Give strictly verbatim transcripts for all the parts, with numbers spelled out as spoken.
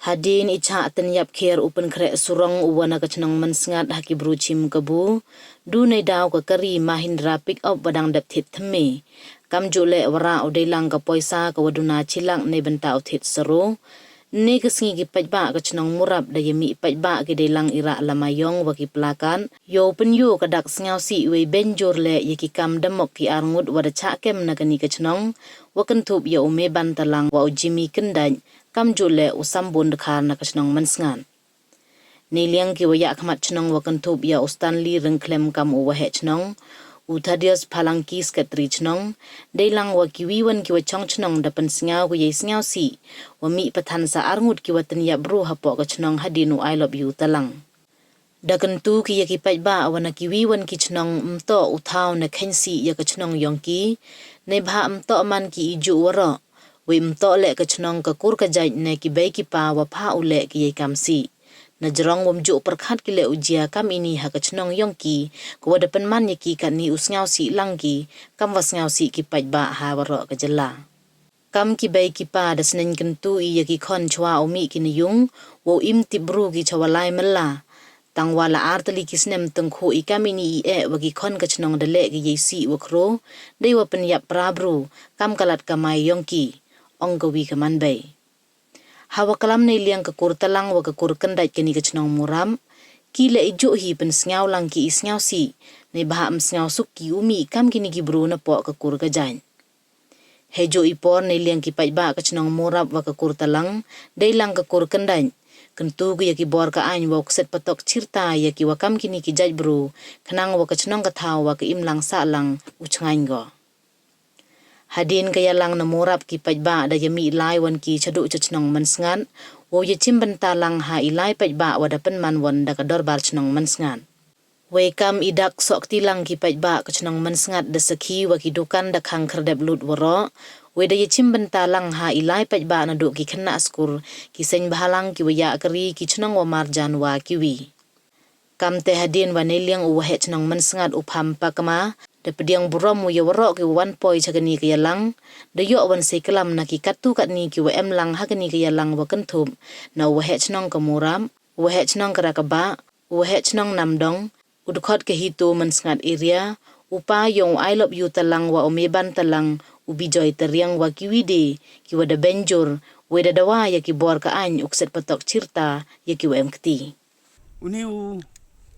Hadien i chah tynyap kher u pynkhreh surong u wa na ka chnong Mynsngat ha ki bru chim kabu, du neidaw ka kari Mahindra pick up wa dang dep thied thymme. Kamjooh leh wa rah u deilang ka poisa ka wa duna chilak neibynta u thied saro. Ynne ka sngi ki paidbah ka chnong Murap da ya mih paidbah ki deilang i rah lama yong wa ki plakat, yow pynyoo ka dak sngowsih wei bynjur leh ya ki kam damok ki arngut wa da chah kem na kani ka chnong, wa kynthup ya u Meban Talang wa u Jimmy Kyndait, kamjooh leh u Sambun Dkhar na ka chnong Mynsngat. Neiliang ki wa yakhmat chnong wa kynthup ya u Stanley Ryngkhlem kam u waheh chnong, u Thaddeus Phalang ki secretary chnong, deilang wa kiwi wan ki wa chong chnong da pynsngow ki yei sngowsih, wa mih pathan sa arngut ki wa tynyap bru hapoh ka chnong hadien u I Love You Talang. Da kyntu ki ya ki paidbah wa na kiwi wan ki chnong ym toh u thaw na kheiñ sih ya ka chnong yong ki, neibhah ym toh man ki i jooh waroh, wei ym toh leh ka chnong ka kur ka jait ne ki bei ki pa wa phah u leh ki yei kam sih. Na jrong wym jooh pyrkhat ki leh u jia kam ini ha ka chnong yong ki, ka wa da pynman ya ki katni u sngowsih lang ki, kam wa sngowsih ki paidbah ha waroh ka jylla. Kam ki bei ki pa da sneng kyntu i ya ki khon chwa u mih ki na yung, wow im tip bru ki chawa lai mylla. Tang wa la ar tylli ki snem tyngkhuh i kam ini i eh wa ki khon ka chnong da leh ki yei sih wa khro, dei wa pynyap pra bru, kam ka lad kamai yong ki, ong kawi ka manbei. Hawa klam neiliang ka kur Talang wa ka kur Kyndait kani ka chnong Murap, ki leh i jooh hi pynsngow lang ki i sngowsih, neibhah ym sngowsuk ki u mih kam kini ki bru napoh ka kur ka jait. Heijooh i por neiliang ki paidbah ka chnong Murap wa ka kur Talang, deilang ka kur Kyndait, kyntu ki ya ki bor ka aiñ wow kset patok chirta ya ki wa kam kini ki jait bru, khnang wa ka chnong ka thaw wa ka imlang sahlang u chngaiñ ko. Hadien ka yalang na Murap ki paidbah da ya mih lai wan ki chadooh cha chnong Mynsngat, wow ya chimbynta lang ha i lai paidbah wa da pynman wan da ka dorbar chnong Mynsngat. Wei kam i dak sohkti lang ki paidbah ka chnong Mynsngat da sakhi wa ki dukan da khang khyrdep lut waroh, wei da ya chimbynta lang ha i lai paidbah nadooh ki khynnah skur, ki seng bhalang ki wa yah kari ki chnong wa marjan wa kiwi. Kamte hadien wa neiliang u waheh chnong Mynsngat u Pham Pakma, da pdiang burom u ya waroh ki wa wan poi cha kani ka yalang, da yoh wan sei klam na ki katto katni ki wa em lang ha kani ka yalang wa kynthup, na u waheh chnong ka Murap, u waheh chnong ka Rakabah, u waheh chnong Namdong, u dkhot ka HITO Mynsngat area, u pa yong u I Love You Talang wa u Meban Talang, u Bijoy Tariang wa kiwi de, ki wa da bynjur, wei da dawa ya ki bor ka aiñ u kset patok chirta, ya ki wa em kti. Uni u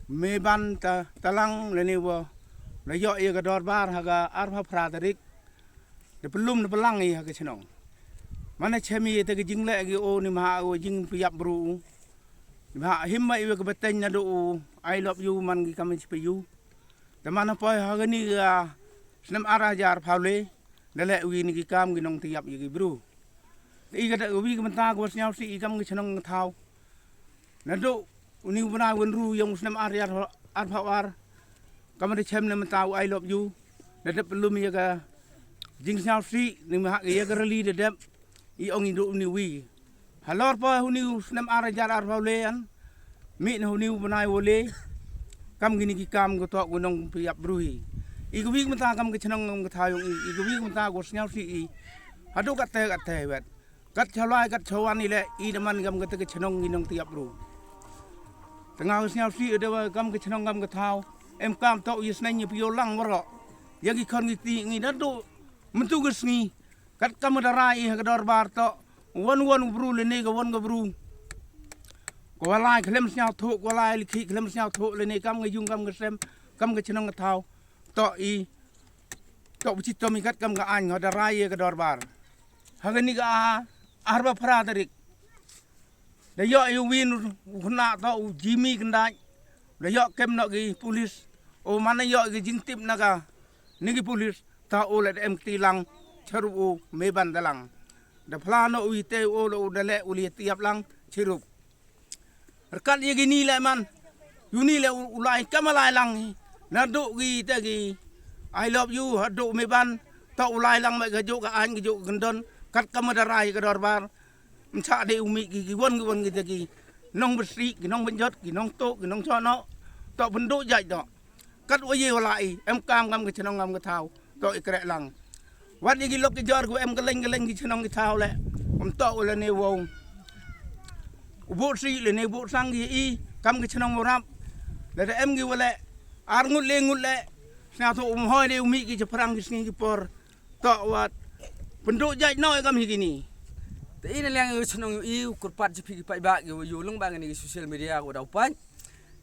Meban Ta-, Talang lane wa, la yoh ya ka dorbar ha ka arphaw phra tarik, da pynlum da pynlang i ha ka chnong. Mane chem i te ka jingleh ki o ni ma ha o jingpyap bru. Ni ma ha him ma i wa ka bateng nadooh u I Love You man ki kam i chipa yu. Te man ha poi ha kani ka snem ar hajar phaw le, da leh wi ni ki kam ki nongtyap ya ki bru. Te i ka da wi ka mynta ka wa sngowsih i kam ka chnong ka thaw. Nadooh uni u bnai wa ynru yong u snem ar hajar arphaw ar. Kam da chem ne mynta u I Love You. Da dep pynlum ya ka jingsngowsih, ni ma ha ka ya ka rally da dep. I ong i dooh uni wi. Halor pa uni u snem ar hajar arphaw le an. Mih na uni u bnai wa le. Kam kini ki kam ka toh ka nongpyap bru hi. I ka wi ka mynta kam ka chnong kam ka thaw yong i. I ka wi ka mynta ka wa sngowsih i. Hadooh katte katte wet. Kat cha lai, kat cha wan i leh, i da man kam kata ka chnong ki nongtyap bru. Tang nga sngowsih i da wa kam ka chnong kam ka thaw. Em kam toh u ya sneng ya pio lang waroh. Ya ki khon ki kti ngi nadooh mynta ka sngi. Kat kam da rai i ha ka dorbar toh. Wan wan u bru lane ka wan ka bru. Ka wa lai khlem sngowthuh, ka wa lai likhi khlem sngowthuh lane kam ka yung kam ka sem, kam ka chnong ka thaw. Toh i Toh u chitom i kat kam ka aiñ, nga da rai ya ka dorbar. Ha kani ka a-, arphaw phra tarik. Da yoh i u win u khynnah toh u Jimmy Kyndait. Da yoh kem noh ki pulis. O man da yoh ki jingtip na ka ni ki pulis. Ta o le da em kti lang charup u Meban Talang. Da phla noh u i te o le u da leh u le tyap lang charup. Rkat ya kini le man. Uni le u, u lai kam lai lang hi. Nadooh ki te ki I Love You, hadooh Meban. Toh u lai lang me ka jooh ka aiñ, ka jooh ka kyndon. Kat kam da rai ka dorbar. Mcha de u mih ki, ki wan, ki wan ki te ki. Nongbsih, ki nongbynjot, ki nongtuh, ki nongchohnoh. Toh pyndooh jait toh. Kat wa ye wa lai, em kam kam ka chnong kam ka thaw. Toh i kreh lang. Wat ya ki lok ki jor ki wa em ka leng ka leng ki chnong ki thaw le. Ym toh u lane wow. U booh sih lane booh sang ki i kam ki chnong Murap. Lada em ki wa leh ar ngut le ngut le, sñiawthooh u mhoi de u mih ki chaphrang ki sngi ki por. Toh wat pyndooh jait noh i kam hi kini. Te i na liang i chnong i u kyrpad cha phi ki paidbah ki wa yoh lyngba kani ki social media ko daw pan.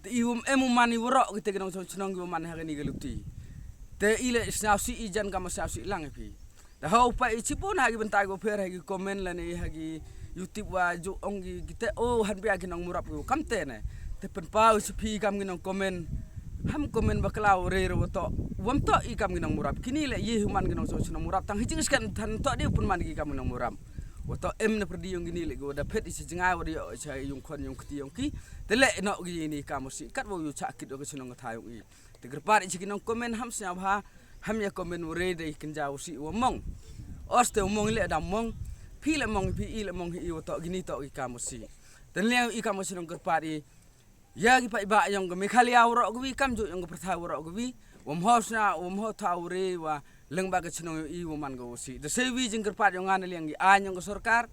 Te i wym em u man i waroh ki te ki nongchong chnong ki wa man ha kani ka luti. Te i le sñiawsih i jan kam sñiawsih lang i phi. Da ho u pait i chipon ha ki bynta ko pher ha ki comment lane ha ki YouTube wa ju ong ki kite o han pia ki nong Murap ko kam te ne. Te pynpaw i chi phi kam ki nong comment. Ham comment bakla u re re wa toh. Wym toh i kam ki nong Murap. Kini le ye human ki nongchong chnong Murap. Tang hi jingskan than toh de u pynman ki kam ki nong Murap. Wa toh em na pyrdi yong kini le ko da phet i chi jngai wa de yoh cha yung khon yung kti yong ki. Te le noh ki ini kam sih kat wa u chah kit wa ka chnong ka thaw yong i. Te kyrpad i chi ki nong comment ham sñiawbha, ham ya comment wa re de i kynja wa sih wa mong. Os te wa mong i le da mong, phi le mong i phi i le mong hi i wa toh kini toh ki kam wa sih. Te liang i kam wa chnong kyrpad i, ya ki paidbah yong ka Meghalaya waroh ka wi, kam ju yong ka pyrthai waroh ka wi, wa mho sñiaw, wa mho thaw re wa lyngba ka chnong yong i wa man ka wa sih. Da sei wi jingkyrpad yong nga na liang ki aiñ yong ka sorkar.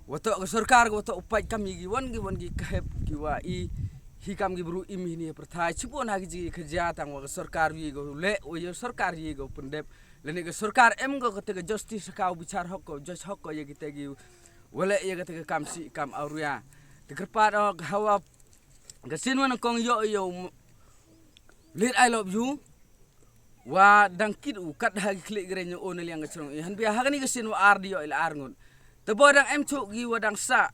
Wa toh ka sorkar, wa toh u pait kam i ki wan ki wan ki khep ki wa i hi kam ki bru im hi ni ha pyrthai. Chipon ha ki jingkhajiak tang wa ka sorkar wi ko le, wa ya sorkar wi ko pyndep. Lane ka sorkar em ko ka te ka justice ka u bichar hok ko, judge hok ko ya ki te ki wa le ya ka te ka kam sih kam awria. Te kyrpad o ka hawa ka sien wa na kong yoh yoh. Lit I love you. Wa dang kit u kat ha ki khlieh ki reñ o na liang ka chnong i. Han pia ha kani ka sien wa ar de yoh i la ar ngut. Te boi dang em chooh ki wa dang sah.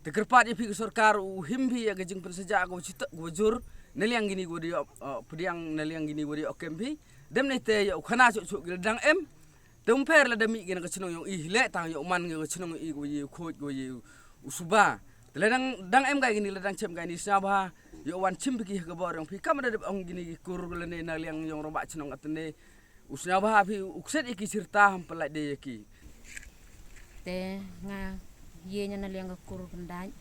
Te kyrpad ya phi ka sorkar u him phi ya ka jingpynsajah ko chitoh ko jur na liang kini ko de yoh, eh, pdiang na liang kini ko de yoh kem phi. Dem ne te yoh khana chooh chooh ki la dang em. Te um pher la da mih ki na ka chnong yong i hi le tang yoh man ki ka chnong yong i ko ye u khooid ko ye u suba. Te la dang, dang em kai kini la dang chem kai ni sñiawbha. Yoh wan chim phi ki ha ka bor yong phi kam da dep ong kini ki kur lane na liang yong rangbah chnong katne. U sñiawbha phi u kset ya ki chirta ham pynlait de ya ki. Te nga ye ña na liang ka kur Kyndait.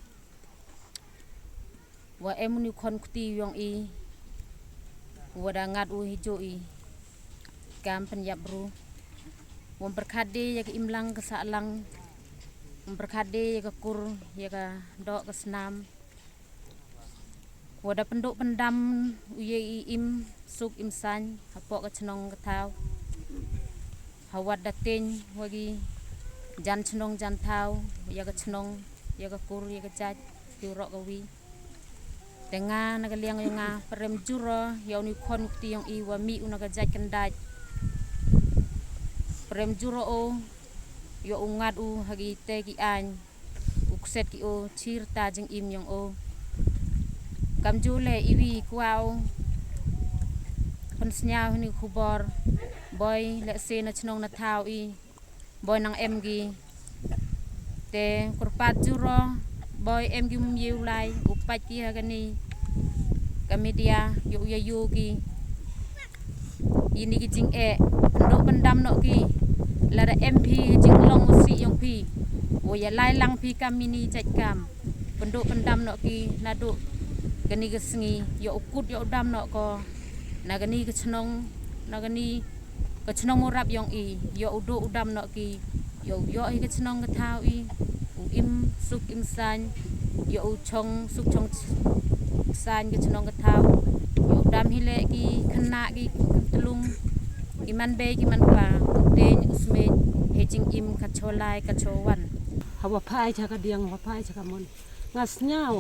Wa em u ni khon kti yong i. Wa da ngat u hi ju i. Kam pynyap bru. Wym pyrkhat de ya ka imlang ka sahlang. Wym pyrkhat de ya ka kur, ya ka doh ka snam. Wa da pyndooh pyndam u ye i im suk im saiñ hapoh ka chnong ka thaw. Hawa da teiñ wa ki jan chnong jan thaw, ya ka chnong, ya ka kur, ya ka jait, ki u roh ka wi. Te nga na ka liang yong nga, pyrem jur o ya u ni khon kti yong i wa mih u na ka jait Kyndait. Pyrem jur o yoh u ngat u ha ki te ki aiñ. U kset ki o chirta jingim yong o. Kamju le i wi kwah u pynsñiaw hi ni ka khubor. Boi le se na chnong na thaw i. Boi nang em ki. Te kyrpad jur o. Boi em ki um ye u lai. U pait ki ha kani ka media yoh u ya yoh ki. Ini ki jingeh, pyndooh pyndam noh ki. Lada em phi hi jinglong u sih yong phi, u ya lai lang phi kam ini jait kam. Pyndooh pyndam noh ki nadooh kani ka sngi, yoh u kut yoh u dam noh ko. Na kani ka chnong, na kani ka chnong Murap yong i, yoh u dooh u dam noh ki. Yow yoh hi ka chnong ka thaw i, u im suk im saiñ, yow u chong suk chong saiñ ka chnong ka thaw, yow dam hi leh ki khynnah ki tlung, ki man bei ki man pa, u teiñ u smiej, hei jingim ka chwa lai ka chwa wan. Hawa phai cha ka diang, hawa phai cha ka mon. Nga sñiaw,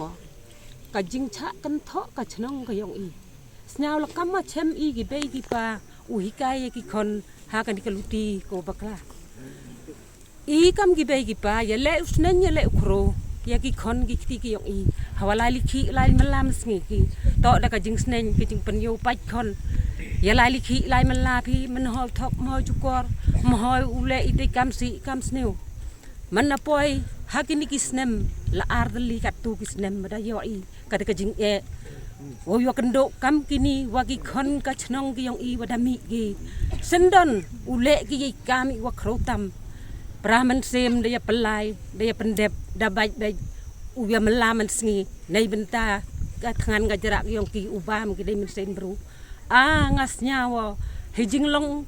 ka jingchah kynthoh ka chnong ka yong i. Sñiaw la kam wa chem i ki bei ki pa, u hikai ya ki khon, ha kani ka luti ko bakla. I kam ki bei ki pa, ya leh u sneng ya leh u khro, ya ki khon ki kti ki yong i. Hawa lai likhih lai malam sngi ki. Toh da ka jingsneng ki jingpynyoh pait khon. Ya lai likhih lai malam phi, man hoi thok, man hoi jukor, man hoi u leh i te kam sih, kam sniew. Man na poi, ha kini ki snem, la ar tylli kattu ki snem, ma da yoh i. Kata ka jingeh. Wow yoh kynduh kam kini, wa ki khon ka chnong ki yong i, wa da mih ki. Syndon, u leh ki yei kam i wa khraw tam. Pra mynsiem da ya pynlai, da ya pyndep, da bait bait. U ya malam man sngi, neibynta ka thngan ka jrah ki yong ki, u bam ki dei mynsiem bru. A nga sñiaw, hei jinglong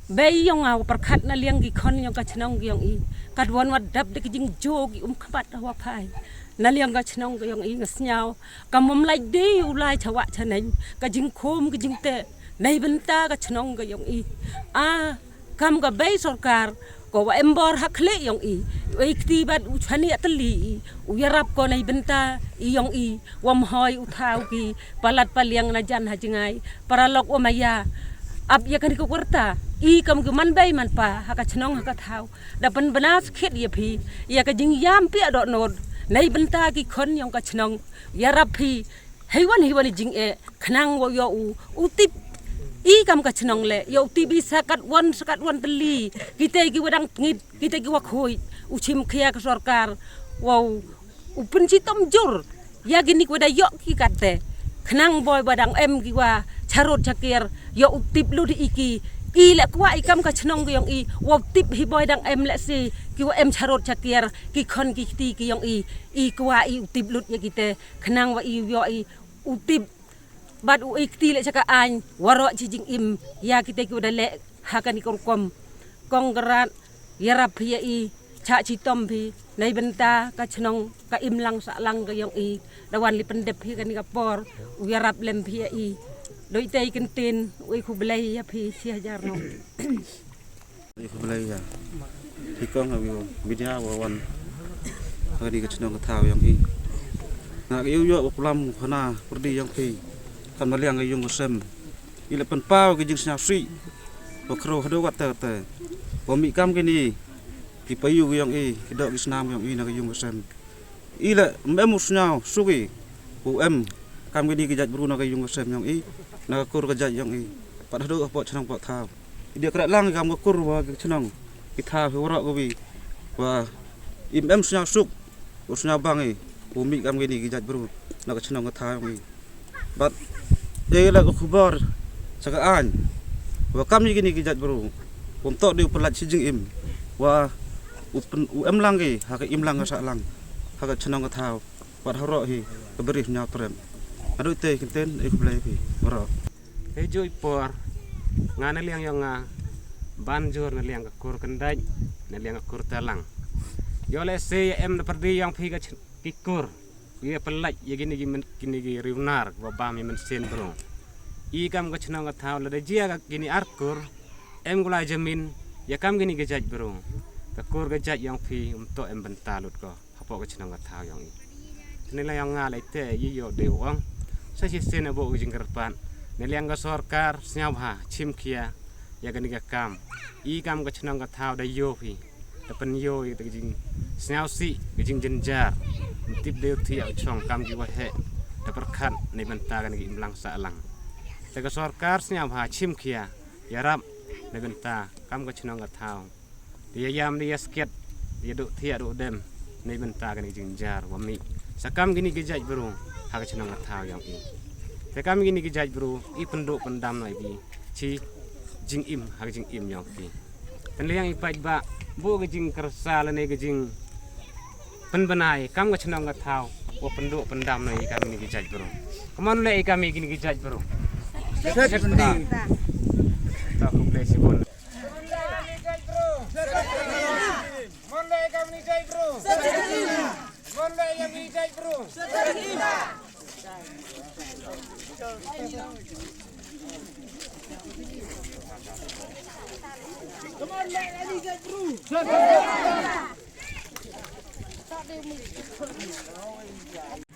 Bei yong nga wa pyrkhat na liang ki khon yong ka chnong ka yong i. Katwon wa dap de ka jingjia ki um khmat ha wa phai. Na liang ka chnong ka yong i nga sñiaw. Kam wa mlai de u lai cha wa cha neng. Ka jingkhum ka jingteh. Neibynta ka chnong ka yong i. A, kam ka bei sorkar. Ko wa em bor ha khlieh yong i. U e kti bad u chani atli i. U yarap ko neibynta i yong i. Wa mhoi u thaw ki. Palat paliang na jan ha jngai. Paralok wa maya. Ap ya kani ka kwarta. I kam ki man bei man pa. Ha ka chnong ha ka thaw. Da pynbna skhet ya phi. Ya ka jingyam phi ado nod. Neibynta ki khon yong ka chnong. Yarap phi. Heiwan heiwan i jing e. Khnang wa yoh u. U tip. I kam ka chnong le. Yoh u tip i sa katwon sa katwon tylli. Kita ki wa dang tngit. Kita ki wa khuid. U chim khia ka sorkar. Wow. U pynchitom jur. Ya kini ki wa da yoh ki katte. Khnang boi wa dang em ki wa charot chakir. Yoh u tip lut i ki. I le kwah i kam ka chnong ka yong i. Wow tip hi boi dang em le si. Ki wa em charot chakir. Ki khon ki kti ki yong i. I kwah i u tip lut ya kite. Khnang wa i yoh i. U tip. Bad u e kti le cha ka aiñ. Waroh chi jingim. Ya kite ki wa da le. Ha kani ka rukom. Kong ka rat. Yarap phi ya i. Chah chitom phi. Neibynta ka chnong ka imlang sahlang ka yong i. Da wan li pyndep phi kani ka por. U yarap lem phi ya i. Doi te i kyntien. U e khublei ya phi chi hajar no. U e khublei ya. Phi kong ha u media wa wan. Ha kani ka chnong ka thaw yong i. Nga ka yoh yoh wa pulam khana pyrdi yong phi. Kam na liang ka yung ka sem. I le pynpaw ki jingsñiawsih. Wa khraw hadooh katte katte. Wa mih kam kini. Ki payu ki yong i, ki doh ki snam yong i na ka yung ka sem. I le, em em u sñiaw, suk i, u em, kam kini ki jait bru na ka yung ka sem yong i, na ka kur ka jait yong i. Pat hadooh hapoh chnong hapoh thaw. I de kreh lang kam ka kur wa ka chnong, ki thaw, ki waroh ka wi. Wa, em em sñiaw suk, u sñiaw bang i, u mih kam kini ki jait bru, na ka chnong ka thaw yong i. Bad, e la ka khubor, cha ka aiñ. Wa kam ya kini ki jait bru. Wym toh de u pynlait chi jingim. Wa, u pyn, u em lang ki, ha ka imlang ka sahlang. Ha ka chnong ka thaw. Bad haroh hi, ka bri ñiaw trem. Hadooh te kyntien, e khublei phi, waroh. Te jooh i por, nga na liang yong nga, ban jur na liang ka kur kyndait, na liang ka kur talang. Yoh le se ya em na pyrdi yong phi ka ch-, ki kur. Ki ya pynlait ya kini ki men, kini ki riewnar, wa bam ya mynsiem bru. I kam ka chnong ka thaw lada jia ka kini ar kur, em ko la jamin, ya kam kini ki jait bru. Ka kur ka jait yong phi, wym toh em bynta lut ko, hapoh ka chnong ka thaw yong i. Te na liang yong nga le te, i yoh de u ong. Sa chisien abo u jingkyrpad. Na liang ka sorkar, sñiawbha, chim khia, ya kani ka kam. I kam ka chnong ka thaw da yoh phi. Da pynyoh i ka jingsñiawsih, ka jingjynjar. Ym tip de u thiah u chong kam ki waheh. Da pyrkhat neibynta kani ka imlang sahlang. Te ka sorkar sñiawbha chim khia, yarap neibynta kam ka chnong ka thaw. Da ya yam, da ya skhet, da ya dooh thiah dooh dem neibynta kani ka jingjynjar wa mih. Sa kam kini ki jait bru, ha ka chnong ka thaw yong i. Te kam kini ki jait bru, i pyndooh pyndam noh i ki. Chi jingim, ha ka jingim yong ki. Te na liang i paidbah, booh ka jingkyrsah lane ka jingpynbna i kam ka chnong ka thaw, wa pyndooh pyndam noh i kam kini ki jait bru. Come on, le i kam kini ki jait bru. Set seventy. Ta khublei chibun.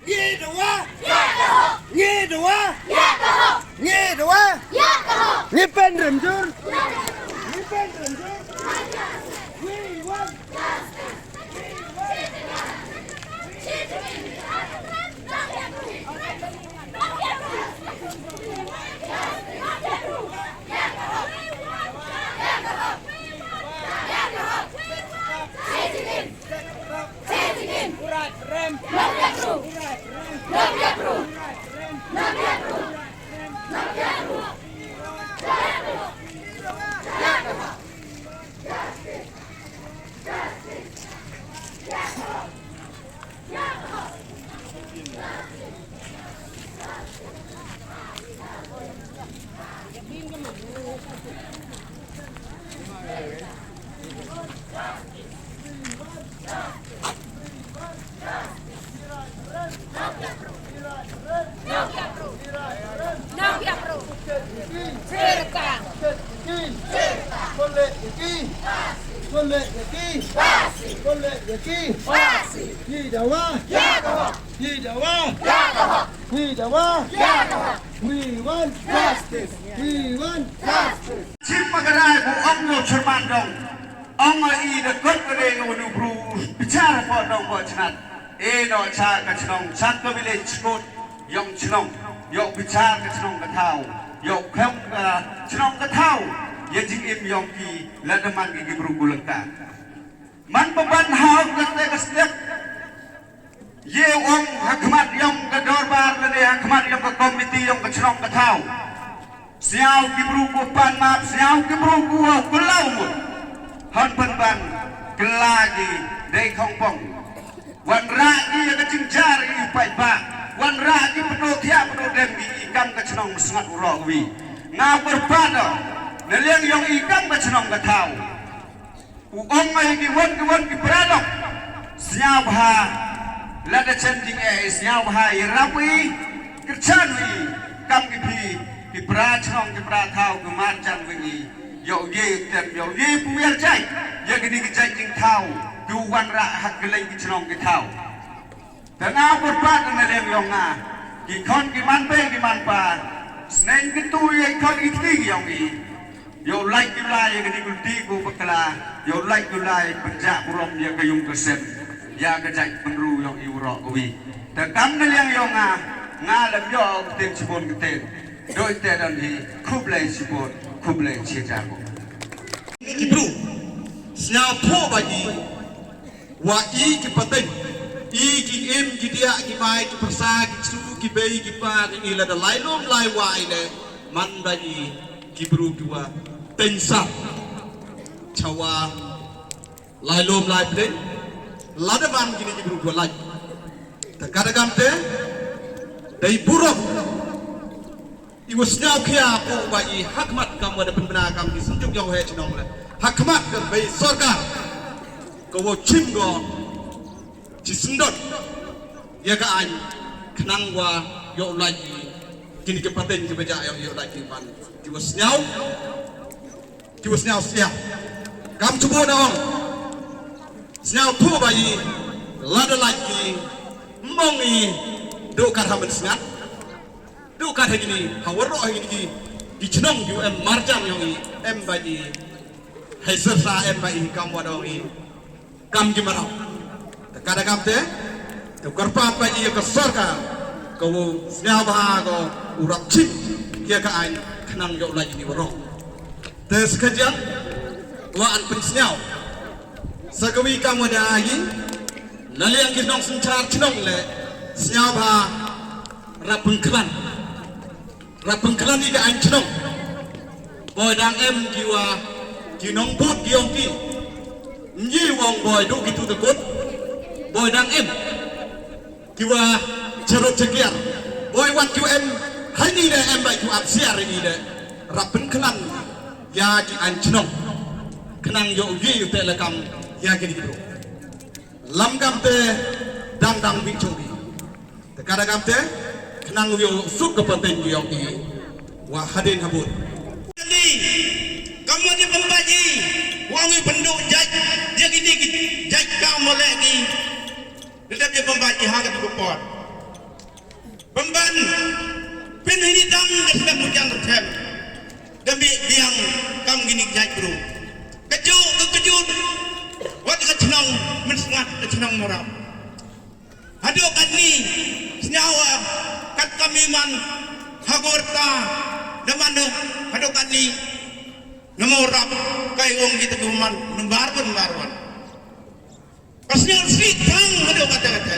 Ngi dawa! Ngi dawa! Ngi dawa! Ngi pynrem jur! Ngi pynrem jur! We want Yi dawa. Ya ka hok. Yi dawa. Ya ka hok. Yi dawa. Ya ka hok. We want justice. We want justice. Chim pakarai bu ong lo chirman dong. Ong i da kot ka dei nga wanu bru bichar po dong po chnat. E no cha ka chnong, cha ka village court yong chnong. Yow bichar ka chnong ka thaw. Yow khem ka chnong ka thaw. Ya jingim yong ki lada man ki ki bru ku lengka. Man paban ha ka te ka step. Ye ong ha khmat yong ka dorbar lane ha khmat yong ka komiti yong ka chnong ka thaw. Sñiaw ki bru ku pan map, sñiaw ki bru ku wa kulaw mut. Han pan ban kylla ki dei khongpong. Wanrah ki ya ka jingjar i u paidbah. Wanrah ki pyndoh thiah pyndoh dem ki i kam ka chnong Syngat Waroh wi. Nga kyrpad o na liang yong i kam ka chnong ka thaw. U ong ai ki wan ki wan ki para lok. Sñiaw bha. Lada chen jingeh, sñiaw bha, yarap wi. Kyrchan wi. Kam ki phi, ki para chnong, ki para thaw, ki marjan wi. Yow ye tem, yow ye puwer jait. Ya kini ki jait jingthaw. Du wanrah ha ki leng ki chnong ki thaw. Te nga kyrpad na liang yong nga. Ki khon ki man bei ki man pa. Sneng ki tu ya ki khon ki kti yong i. Yow lait ki lai ya ka ni kulti ku bakla. Yow lait ki lai pynjah burom ya ka yung ka sem. Ya ka jait pynru yong i waroh ka wi. Te kam na liang yong nga. Nga lem yow ka ten chibon ka ten. Doi te don hi. Khublei chibon. Khublei chijar ko. Ki bru. Sñiaw pho ba ki. Wa i ki pateng, i ki im, ki diah, ki mai, ki pyrsa, ki ksu, ki bei, ki pa, ki i lada lai lum lai wa i le, man da i ki bru ki wa teng sar. Chawa lai lum lai pateng, lada man kini ki bru ki wa lai. Te kada kam te, dei burom. I wa sñiaw khia pho ba i ha khmat kam wa da pynbna kam ki synjuk yong he chnong le. Ha khmat ka bei sorkar. Ka wa chim ko chi syndot. Ya ka aiñ khnang wa yow lait i kini ki pateng ki ba ja yow, yow lait ki ban. Ki wa sñiaw. Ki wa sñiaw sñiaw. Kam chubo na ong. Sñiaw pho ba i lada lait ki mong i do kar ha Mynsngat. Du ka hegi ni, ha waroh hegi ni ki, ki chnong ki em marjan yong i, em ba i, hei syrsa em ba i, kam wa dong i, kam ki maraw. Te kada kam te, te kyrpad ba i ka sorkar, ka u sñiaw bha ko, u rap chim, ki ya ka aiñ, khnang yow lait i ni waroh. Te skajang, wa an pynsñiaw. Sa kawi kam wa da i, na liang ki nong synchar chnong le, sñiaw bha, rap pynkhlan. Rap pynkhlan i ka aiñ chnong. Boi dang em ki wa ki nongbud ki yong ki. Ngi wong boi du ki tu takut. Boi dang em ki wa charot chakiar. Boi wan ki wa em hai ni de em bai ki wa ap siar ni de. Rap pynkhlan ya ki aiñ chnong. Khnang yow ye yow te la kam ya ki ni ki bru. Lam kam te dang dang wi chong ki. Te kada kam te, khnang u yow suk ka pateng u yong i, wa hadien habud. Ni, kam wa ni pynbait i, wa ngi pynduh jait, ya ki ni ki jait kam wa leh ki. Ni dep ya pynbait i ha ka tu ka por. Pynban, pynhini dang ka sdang mujan rthem. Dang bi biang kam ki ni ki jait bru. Kaju, ka kaju, wat ka chnong, Mynsngat ka chnong Mawrap. Hadooh katni, sñiaw wa, kat kami man, hagor ta, da man do, hadooh katni, na Mawrap, kai ong kita ki man, number one, number one. Ka sñiaw sih thang, hadooh kata kata.